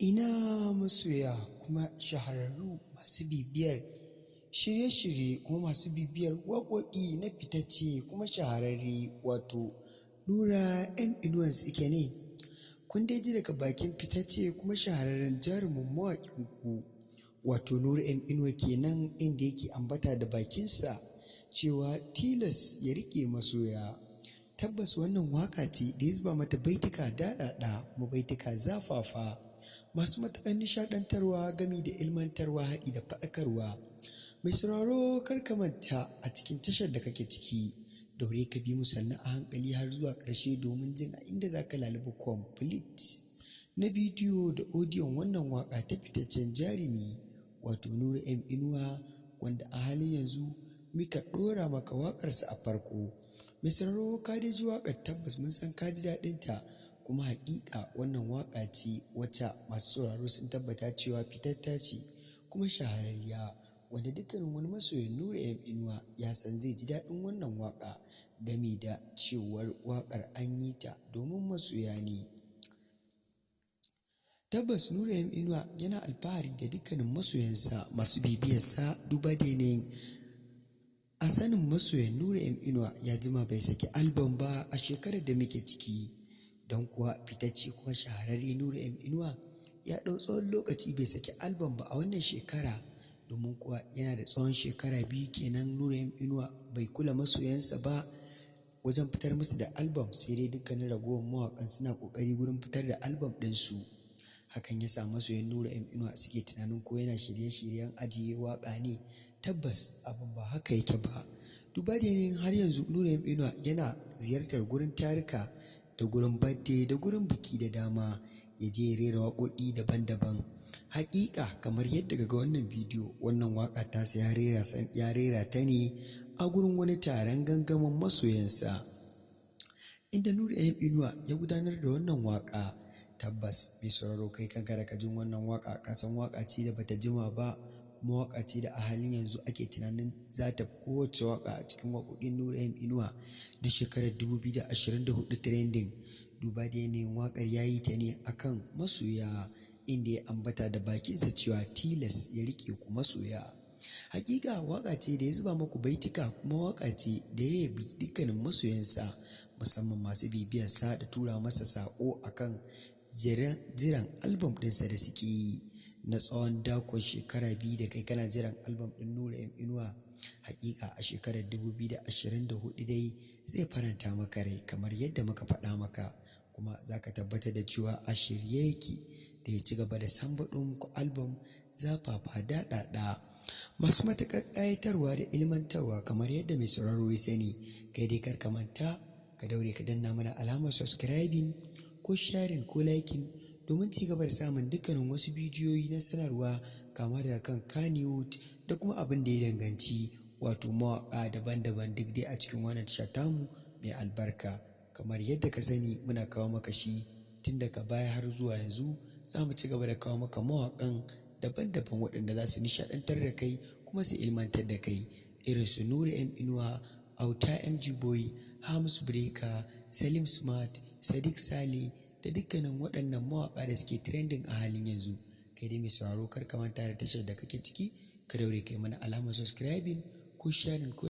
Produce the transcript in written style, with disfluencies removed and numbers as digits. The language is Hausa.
Ina masoya kuma shahararru masu bibiyar shirye-shirye kuma masu bibiyar waƙoƙi na fitacce kuma shahararre, wato Nura M Inuwa, suke ne? Kun dai ji daga bakin fitacce kuma shahararren jarumin mawaƙin ku, wato Nura M Inuwa kenan, inda yake ambata da bakinsa cewa tilas ya riƙe masoya. Tabbas wannan waƙa ce da ya zuba mata baituka daɗaɗa kuma baituka zafafa masu matuƙar nishaɗantarwa, gami da ilmantarwa, haɗi da faɗakarwa. Mai sauraro, kar ka manta, a cikin tashar da kake ciki, daure ka bi mu sannu a hankali har zuwa ƙarshe domin jin a inda za ka lalubi complete na bidiyo da audiyon wannan waƙa ta fitaccen jarumi, wato Nura M Inuwa, wanda a halin yanzu muka ɗora maka waƙarsa a farko. Mai sauraro, ka dai ji waƙar, tabbas mun san ka ji daɗinta, kuma haƙiƙa wannan waƙa ce wacce masu sauraro sun tabbata cewa fitatta ce kuma shahararriya, wanda dukkanin wani masoyin Nura M Inuwa ya san zai ji daɗin wannan waƙa, gami da cewar waƙar an yi ta domin masoya ne. Tabbas Nura M Inuwa yana alfahari da dukkanin masoyansa masu bibiyarsa, duba da yanayin a sanin masoyan Nura M Inuwa ya jima bai saki album ba a shekarar da muke ciki. Don kuwa fitacce kuma shahararre Nura M Inuwa ya ɗau tsawon lokaci bai saki album ba a wannan shekara, domin kuwa yana da tsawon shekara 2 kenan Nura M Inuwa bai kula masoyansa ba wajen fitar musu da album, sai dai dukkanin ragowar mawaƙan suna ƙoƙari gurin fitar da album ɗinsu. Hakan ya sa masoyan Nura M Inuwa suke tunanin ko yana shirye-shiryen ajiye waƙa ne. Tabbas abin ba haka yake ba. Duba da yanayin har yanzu Nura M Inuwa yana ziyartar gurin taruka da gurin birthday da gurin biki da dama, ya je ya rera waƙoƙi daban-daban. Haƙiƙa kamar yadda ga wannan bidiyo, wannan waƙa tasa ya rera ta ne a gurin wani taron gangamin masoyansa, inda Nura M Inuwa ya gudanar da wannan waƙa. Tabbas mai sauraro, kai kanka da ka jin wannan waƙa ka san waƙa ce da bata jima ba, kuma waƙa ce da a halin yanzu ake tunanin za ta fi kowace waƙa a cikin waƙoƙin Nura M Inuwa na shekarar 2024 trending, duba da yanayin waƙar ya yi ta ne akan masoya, inda ya ambata da bakinsa cewa tilas ya riƙe ku masoya. Haƙiƙa waƙa ce da ya zuba muku baituka, kuma waƙa ce da ya yabi dukkanin masoyansa, musamman masu bibiyarsa da tura masa saƙo akan jiran album ɗinsa da suke yi na tsawon dakon shekara 2 da kai kana jiran album ɗin Nura M Inuwa. Haƙiƙa a shekarar 2024 dai zai faranta maka rai kamar yadda muka faɗa maka, kuma za ka tabbatar da cewa a shirye yake da ya ci gaba da sambaɗo muku album zafafa, daɗaɗa, masu matuƙar ƙayatarwa da ilmantarwa. Kamar yadda mai sauraro ya sani, kai dai kar ka manta, ka daure ka danna mana alamar subscribing ko sharing ko liking domin ci gaba da samun dukkanin wasu bidiyoyi na sanarwa, kama daga kan Kannywood da kuma abin da ya danganci wato mawaƙa daban-daban, duk dai a cikin wannan tasha tamu mai albarka. Kamar yadda ka sani, muna kawo maka shi tun daga baya har zuwa yanzu. Za mu ci gaba da kawo maka mawaƙan daban-daban waɗanda za su nishaɗantar da kai kuma su ilmantar da kai, irin su Nura M Inuwa, Auta MG Boy, Hamisu Breaker, Salim Smart, Sadiq Saleh da dukkanin waɗannan mawaƙa da suke trending a halin yanzu. Kai dai mai sauraro, kar ka manta da tashar da kake ciki, ka daure kai mana alamar subscribing ko sharing ko